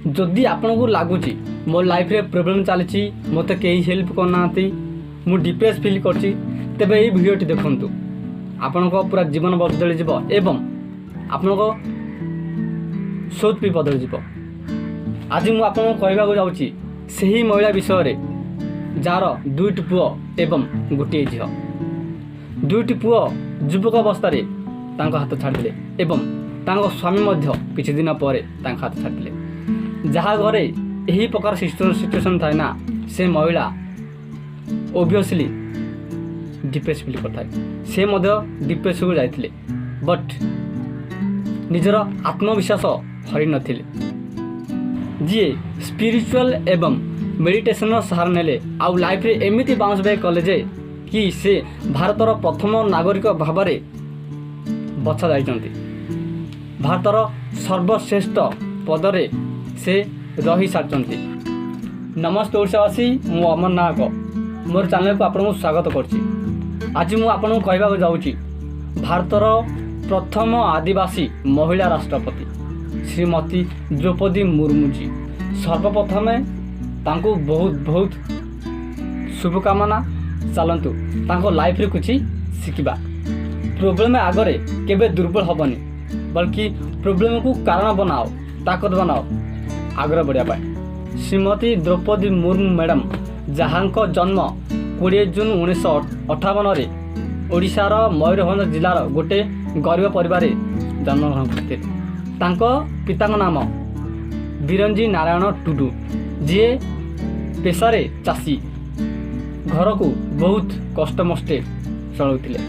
ଯଦି ଆପଣଙ୍କୁ ଲାଗୁଛି ମୋ ଲାଇଫ୍ରେ ପ୍ରୋବ୍ଲେମ୍ ଚାଲିଛି, ମୋତେ କେହି ହେଲ୍ପ କରୁନାହାନ୍ତି, ମୁଁ ଡିପ୍ରେସ୍ ଫିଲ୍ କରୁଛି, ତେବେ ଏଇ ଭିଡ଼ିଓଟି ଦେଖନ୍ତୁ। ଆପଣଙ୍କ ପୁରା ଜୀବନ ବଦଳିଯିବ ଏବଂ ଆପଣଙ୍କ ସୋଚ ବି ବଦଳିଯିବ। ଆଜି ମୁଁ ଆପଣଙ୍କୁ କହିବାକୁ ଯାଉଛି ସେହି ମହିଳା ବିଷୟରେ, ଯାହାର ଦୁଇଟି ପୁଅ ଏବଂ ଗୋଟିଏ ଝିଅ। ଦୁଇଟି ପୁଅ ଯୁବକ ଅବସ୍ଥାରେ ତାଙ୍କ ହାତ ଛାଡ଼ିଦେଲେ ଏବଂ ତାଙ୍କ ସ୍ୱାମୀ ମଧ୍ୟ କିଛି ଦିନ ପରେ ତାଙ୍କ ହାତ ଛାଡ଼ିଦେଲେ। ଯାହା ଘରେ ଏହି ପ୍ରକାର ସିଚୁଏସନ୍ ଥାଏ ନା, ସେ ମହିଳା ଓଭିୟସଲି ଡିପ୍ରେସ୍ ଫିଲ୍ କରିଥାଏ। ସେ ମଧ୍ୟ ଡିପ୍ରେସନକୁ ଯାଇଥିଲେ, ବଟ୍ ନିଜର ଆତ୍ମବିଶ୍ୱାସ ହରାଇ ନଥିଲେ। ଯିଏ ସ୍ପିରିଚୁଆଲ୍ ଏବଂ ମେଡ଼ିଟେସନ୍ର ସାହାରା ନେଲେ ଆଉ ଲାଇଫ୍ରେ ଏମିତି ବାଉନ୍ସ ବ୍ୟାକ୍ କଲେ ଯେ କି ସେ ଭାରତର ପ୍ରଥମ ନାଗରିକ ଭାବରେ ବଛା ଯାଇଛନ୍ତି। ଭାରତର ସର୍ବଶ୍ରେଷ୍ଠ ପଦରେ ସେ ରହିସାରିଛନ୍ତି। ନମସ୍ତେ ଓଡ଼ିଶାବାସୀ, ମୁଁ ଅମର ନାୟକ, ମୋର ଚ୍ୟାନେଲକୁ ଆପଣଙ୍କୁ ସ୍ୱାଗତ କରୁଛି। ଆଜି ମୁଁ ଆପଣଙ୍କୁ କହିବାକୁ ଯାଉଛି ଭାରତର ପ୍ରଥମ ଆଦିବାସୀ ମହିଳା ରାଷ୍ଟ୍ରପତି ଶ୍ରୀମତୀ ଦ୍ରୌପଦୀ ମୁର୍ମୁଜୀ। ସର୍ବପ୍ରଥମେ ତାଙ୍କୁ ବହୁତ ବହୁତ ଶୁଭକାମନା। ଚାଲନ୍ତୁ, ତାଙ୍କ ଲାଇଫ୍ରେ କିଛି ଶିଖିବା। ପ୍ରୋବ୍ଲେମ୍ ଆଗରେ କେବେ ଦୁର୍ବଳ ହେବନି, ବଲ୍କି ପ୍ରୋବ୍ଲେମକୁ କାରଣ ବନାଅ, ତାକତ ବନାଅ ଆଗରେ ବଢ଼ିବା ପାଇଁ। ଶ୍ରୀମତୀ ଦ୍ରୌପଦୀ ମୁର୍ମୁ ମ୍ୟାଡ଼ାମ୍, ଯାହାଙ୍କ ଜନ୍ମ 20 ଜୁନ୍ 1958ରେ ଓଡ଼ିଶାର ମୟୂରଭଞ୍ଜ ଜିଲ୍ଲାର ଗୋଟେ ଗରିବ ପରିବାରରେ ଜନ୍ମଗ୍ରହଣ କରିଥିଲେ। ତାଙ୍କ ପିତାଙ୍କ ନାମ ବିରଞ୍ଜି ନାରାୟଣ ଟୁଡୁ, ଯିଏ ପେଶାରେ ଚାଷୀ, ଘରକୁ ବହୁତ କଷ୍ଟମଷ୍ଟେ ଚଳାଉଥିଲେ।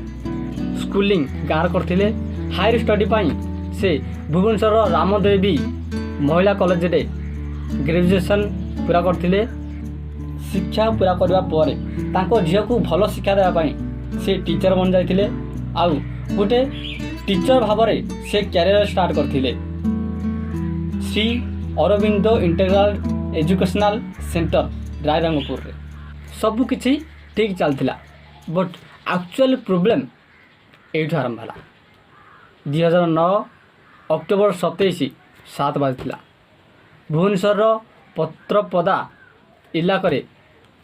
ସ୍କୁଲିଂ ଗାଁରେ କରିଥିଲେ। ହାୟର ଷ୍ଟଡି ପାଇଁ ସେ ଭୁବନେଶ୍ୱରର ରାମଦେବୀ ମହିଳା କଲେଜରେ ଗ୍ରାଜୁଏସନ୍ ପୁରା କରିଥିଲେ। ଶିକ୍ଷା ପୁରା କରିବା ପରେ ତାଙ୍କ ଝିଅକୁ ଭଲ ଶିକ୍ଷା ଦେବା ପାଇଁ ସେ ଟିଚର ବନିଯାଇଥିଲେ ଆଉ ଗୋଟେ ଟିଚର ଭାବରେ ସେ କ୍ୟାରିୟର ଷ୍ଟାର୍ଟ କରିଥିଲେ Shri Aurobindo integral educational centre, ରାୟରଙ୍ଗପୁରରେ। ସବୁକିଛି ଠିକ୍ ଚାଲିଥିଲା, ବଟ୍ ଆକ୍ଚୁଆଲି ପ୍ରୋବ୍ଲେମ୍ ଏଇଠୁ ଆରମ୍ଭ ହେଲା। 2009 ଅକ୍ଟୋବର 27, 7 ବାଜିଥିଲା। ଭୁବନେଶ୍ୱରର ପତ୍ରପଦା ଇଲାକାରେ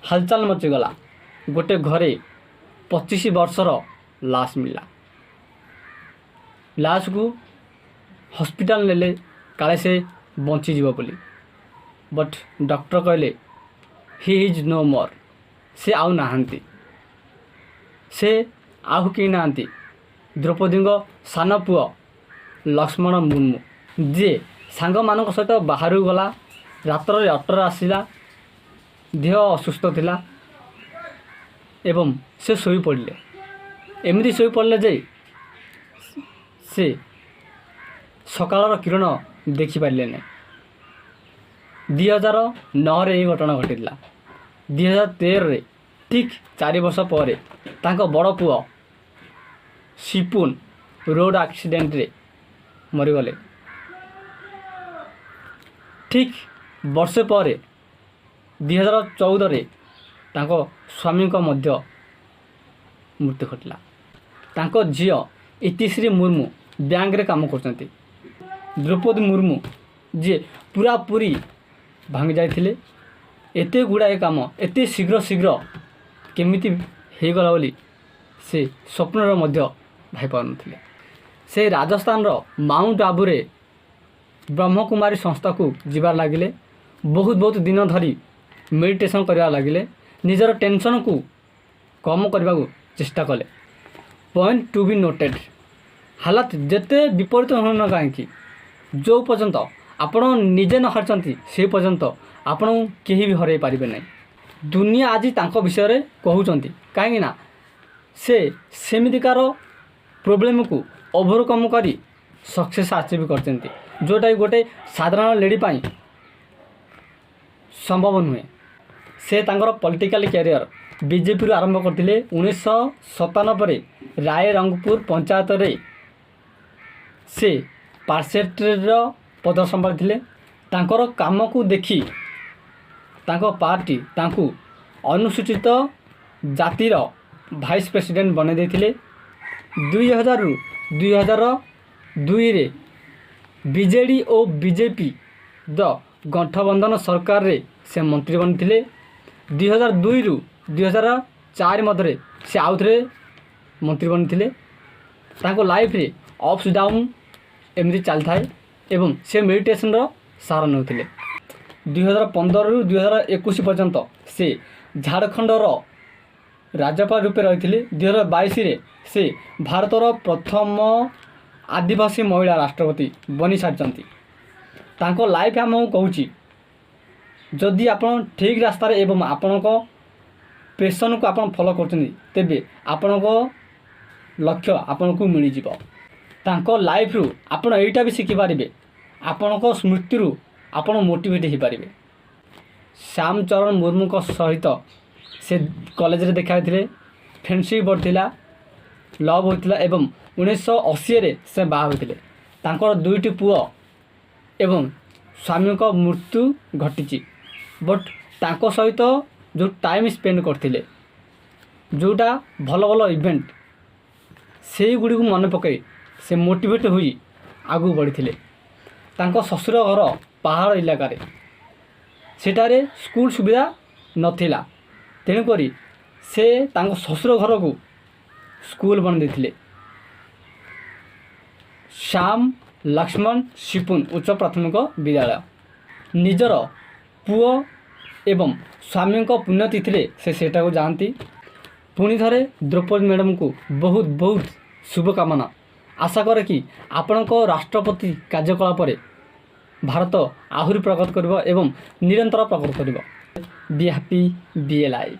ହଲଚଲ ମଚିଗଲା। ଗୋଟେ ଘରେ 25 ବର୍ଷର ଲାଶ ମିଳିଲା। ଲାଶକୁ ହସ୍ପିଟାଲ ନେଲେ, କାଳେ ସେ ବଞ୍ଚିଯିବ ବୋଲି। ବଟ୍ ଡକ୍ଟର କହିଲେ, "He is no more." ସେ ଆଉ ନାହାନ୍ତି। ସେ ଆଉ କେହି ନାହାନ୍ତି, ଦ୍ରୌପଦୀଙ୍କ ସାନ ପୁଅ ଲକ୍ଷ୍ମଣ ମୁର୍ମୁ, ଯିଏ ସାଙ୍ଗମାନଙ୍କ ସହିତ ବାହାରକୁ ଗଲା, ରାତ୍ରରେ ଅଟୋରେ ଆସିଲା, ଦେହ ଅସୁସ୍ଥ ଥିଲା ଏବଂ ସେ ଶୋଇପଡ଼ିଲେ। ଏମିତି ଶୋଇପଡ଼ିଲେ ଯେ ସେ ସକାଳର କିରଣ ଦେଖିପାରିଲେ ନାହିଁ। 2009ରେ ଏହି ଘଟଣା ଘଟିଥିଲା। 2013ରେ, ଠିକ୍ 4 ବର୍ଷ ପରେ, ତାଙ୍କ ବଡ଼ ପୁଅ ସିପୁନ ରୋଡ଼ ଆକ୍ସିଡେଣ୍ଟରେ ମରିଗଲେ। ଠିକ୍ ବର୍ଷେ ପରେ 2014ରେ ତାଙ୍କ ସ୍ୱାମୀଙ୍କ ମଧ୍ୟ ମୃତ୍ୟୁ ଘଟିଲା। ତାଙ୍କ ଝିଅ ଇତିଶ୍ରୀ ମୁର୍ମୁ ବ୍ୟାଙ୍କରେ କାମ କରୁଛନ୍ତି। ଦ୍ରୌପଦୀ ମୁର୍ମୁ ଯିଏ ପୁରାପୁରି ଭାଙ୍ଗି ଯାଇଥିଲେ, ଏତେ ଗୁଡ଼ାଏ କାମ ଏତେ ଶୀଘ୍ର ଶୀଘ୍ର କେମିତି ହେଇଗଲା ବୋଲି ସେ ସ୍ୱପ୍ନରେ ମଧ୍ୟ ଭାବିପାରୁନଥିଲେ। ସେ ରାଜସ୍ଥାନର ମାଉଣ୍ଟ ଆବୁରେ ବ୍ରହ୍ମକୁମାରୀ ସଂସ୍ଥାକୁ ଯିବାରେ ଲାଗିଲେ। ବହୁତ ବହୁତ ଦିନ ଧରି ମେଡ଼ିଟେସନ୍ କରିବାକୁ ଲାଗିଲେ। ନିଜର ଟେନସନ୍କୁ କମ୍ କରିବାକୁ ଚେଷ୍ଟା କଲେ। ପଏଣ୍ଟ ଟୁ ବି ନୋଟେଡ଼, ହାଲାତ ଯେତେ ବିପରୀତ ହେଉନା କାହିଁକି, ଯେଉଁ ପର୍ଯ୍ୟନ୍ତ ଆପଣ ନିଜେ ନ ହାରିଛନ୍ତି, ସେ ପର୍ଯ୍ୟନ୍ତ ଆପଣଙ୍କୁ କେହି ବି ହରାଇ ପାରିବେ ନାହିଁ। ଦୁନିଆ ଆଜି ତାଙ୍କ ବିଷୟରେ କହୁଛନ୍ତି, କାହିଁକି ନା ସେ ସେମିତିକାର ପ୍ରୋବ୍ଲେମକୁ ଓଭରକମ୍ କରି ସକ୍ସେସ୍ ଆଚିଭ୍ କରିଛନ୍ତି, ଯେଉଁଟାକି ଗୋଟେ ସାଧାରଣ ଲେଡ଼ି ପାଇଁ ସମ୍ଭବ ନୁହେଁ। ସେ ତାଙ୍କର ପଲିଟିକାଲ କ୍ୟାରିୟର ବିଜେପିରୁ ଆରମ୍ଭ କରିଥିଲେ। 1997ରେ ରାୟରଙ୍ଗପୁର ପଞ୍ଚାୟତରେ ସେ ପାର୍ସେଟ୍ର ପଦ ସମ୍ଭାଳିଥିଲେ। ତାଙ୍କର କାମକୁ ଦେଖି ତାଙ୍କ ପାର୍ଟି ତାଙ୍କୁ ଅନୁସୂଚିତ ଜାତିର ଭାଇସ୍ ପ୍ରେସିଡେଣ୍ଟ ବନାଇ ଦେଇଥିଲେ। 2000ରୁ 2002ରେ ବିଜେଡ଼ି ଓ ବିଜେପି ଦ ଗଠବନ୍ଧନ ସରକାରରେ ସେ ମନ୍ତ୍ରୀ ବନିଥିଲେ। 2002ରୁ 2004 ମଧ୍ୟରେ ସେ ଆଉଥରେ ମନ୍ତ୍ରୀ ବନିଥିଲେ। ତାଙ୍କ ଲାଇଫରେ ଅପ୍ସ ଡାଉନ୍ ଏମିତି ଚାଲିଥାଏ ଏବଂ ସେ ମେଡ଼ିଟେସନ୍ର ସାହାରା ନେଉଥିଲେ। 2015ରୁ 2021 ପର୍ଯ୍ୟନ୍ତ ସେ ଝାଡ଼ଖଣ୍ଡର ରାଜ୍ୟପାଳ ରୂପେ ରହିଥିଲେ। 2022ରେ ସେ ଭାରତର ପ୍ରଥମ ଆଦିବାସୀ ମହିଳା ରାଷ୍ଟ୍ରପତି ବନିସାରିଛନ୍ତି। ତାଙ୍କ ଲାଇଫ୍ ଆମକୁ କହୁଛି, ଯଦି ଆପଣ ଠିକ୍ ରାସ୍ତାରେ ଏବଂ ଆପଣଙ୍କ ପେସନ୍କୁ ଆପଣ ଫଲୋ କରୁଛନ୍ତି, ତେବେ ଆପଣଙ୍କ ଲକ୍ଷ୍ୟ ଆପଣଙ୍କୁ ମିଳିଯିବ। ତାଙ୍କ ଲାଇଫ୍ରୁ ଆପଣ ଏଇଟା ବି ଶିଖିପାରିବେ, ଆପଣଙ୍କ ସ୍ମୃତିରୁ ଆପଣ ମୋଟିଭେଟ୍ ହେଇପାରିବେ। ଶ୍ୟାମ ଚରଣ ମୁର୍ମୁଙ୍କ ସହିତ ସେ କଲେଜରେ ଦେଖା ହେଇଥିଲେ, ଫ୍ରେଣ୍ଡସିପ୍ ବଢ଼ିଥିଲା, ଲଭ୍ ହୋଇଥିଲା ଏବଂ 1980ରେ ସେ ବାହା ହୋଇଥିଲେ। ତାଙ୍କର ଦୁଇଟି ପୁଅ ଏବଂ ସ୍ୱାମୀଙ୍କ ମୃତ୍ୟୁ ଘଟିଛି। ବଟ୍ ତାଙ୍କ ସହିତ ଯେଉଁ ଟାଇମ୍ ସ୍ପେଣ୍ଡ କରିଥିଲେ, ଯେଉଁଟା ଭଲ ଭଲ ଇଭେଣ୍ଟ, ସେଇଗୁଡ଼ିକୁ ମନେ ପକାଇ ସେ ମୋଟିଭେଟ୍ ହୋଇ ଆଗକୁ ବଢ଼ିଥିଲେ। ତାଙ୍କ ଶ୍ୱଶୁର ଘର ପାହାଡ଼ ଇଲାକାରେ, ସେଠାରେ ସ୍କୁଲ ସୁବିଧା ନଥିଲା। ତେଣୁକରି ସେ ତାଙ୍କ ଶ୍ୱଶୁର ଘରକୁ ସ୍କୁଲ ବନାଇ ଦେଇଥିଲେ, ଶ୍ୟାମ ଲକ୍ଷ୍ମଣ ସିପୁନ ଉଚ୍ଚ ପ୍ରାଥମିକ ବିଦ୍ୟାଳୟ। ନିଜର ପୁଅ ଏବଂ ସ୍ୱାମୀଙ୍କ ପୁଣ୍ୟତିଥିରେ ସେ ସେଠାକୁ ଯାଆନ୍ତି। ପୁଣି ଥରେ ଦ୍ରୌପଦୀ ମ୍ୟାଡ଼ାମଙ୍କୁ ବହୁତ ବହୁତ ଶୁଭକାମନା। ଆଶା କରେ କି ଆପଣଙ୍କ ରାଷ୍ଟ୍ରପତି କାର୍ଯ୍ୟକଳାପରେ ଭାରତ ଆହୁରି ପ୍ରଗତି କରିବ ଏବଂ ନିରନ୍ତର ପ୍ରଗତି କରିବ। Be happy, be alive.